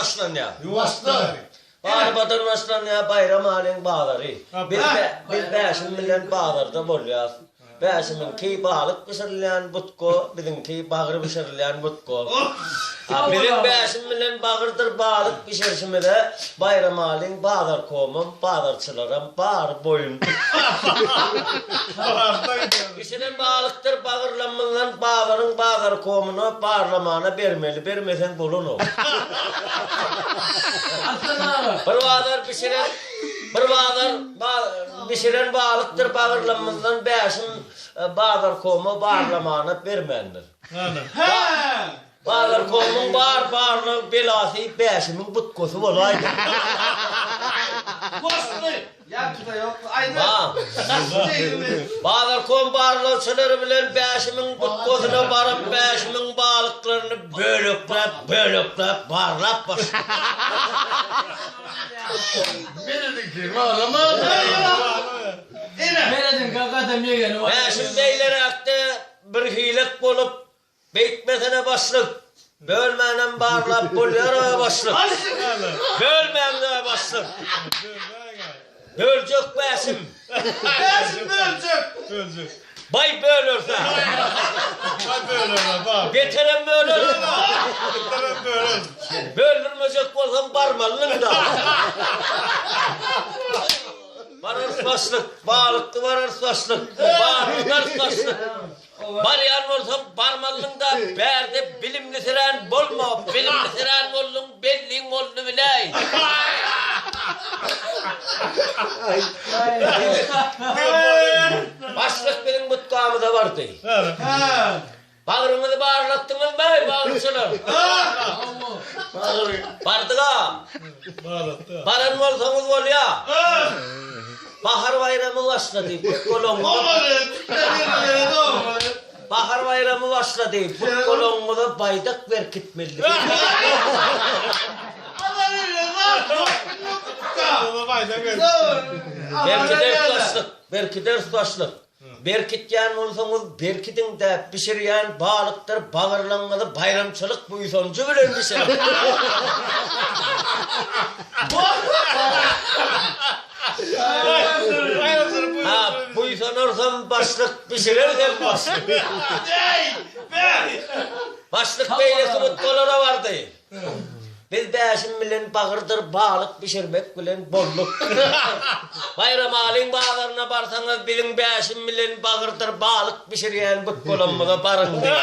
başlanýar. Ýuwaşdan. Barbadan başlanýar Baýramalyň bazary. Biz biz Bäşim bilen bazarda bolýas. Bäşimiňki balyk bişirilýän budka, biziňki bagyr bişirilýän budka. A biziň Bäşim bilen bagyrdyr balyk bişirişimize Baýramalyň bazarkomam, bazarçylaram bary boýun. Bişiren balykdyr bagyrlamyzdan bazaryň bazarkomyna barlamana bermeli, bermeseň bolanok. Bir bazar bişiren, bir bazar bişiren balykdyr bagyrlamyzdan Bäşim bazarkoma barlamana bermändir. Bazarkomyň bar barlyk belasy Bäşimiň butkasy bolaýdy. Bazarkom barlagçylary bilen Bäşimiň butkasyna baryp Bäşimiň balyklaryny bölekläp bölekläp barlap başlady. Bäşim beýleräkde birhilek bolup Beýtmesene başlyk. Bölmänem barlap bolýar-a başlyk. Bölmäň-dä başlyk. Böljek Bäşim. Bäşim böljek. Böljek. Baý bölerse. Baý böler-ä, bar. Beterem böler. Beterem böler. Böldürmejek bolsaň barmalyň-da. Bararys başlyk. Balykly bararys başlyk. Barlarys başlyk. Barýan bolsaň barmalydyň-da, bärde bilimlisirän bolma, bilimlisirän bolduň, belliň boldy biläý. Başlyk biziň butgamyza bardy. Bagryňyzy barlatdyňyzmy, bagyrçylar? Bardyg-a. Baran bolsaňyz bolýa. Bahar baýramy başlady, Bahar baýramy başlady, but-golagyňyza baýdak berkitmeli. Berkideris başlyk, berkideris başlyk. Berkitýän bolsaňyz berkidiň-dä, bişirýän balykdyr bagyrlaňyzy baýramçylyk buýsanjy bilen bişiriň. Ha, buýsanarsam başlyk, bişirersem başlyk. Başlyk beýleki butgalara bardy. Biz Bäşim bilen bagyrdyr balyk bişirmek bilen bolduk. Baýramalyň bazaryna barsaňyz biziň Bäşim bilen bagyrdyr balyk bişirýän butgalamyza baryň diýýär.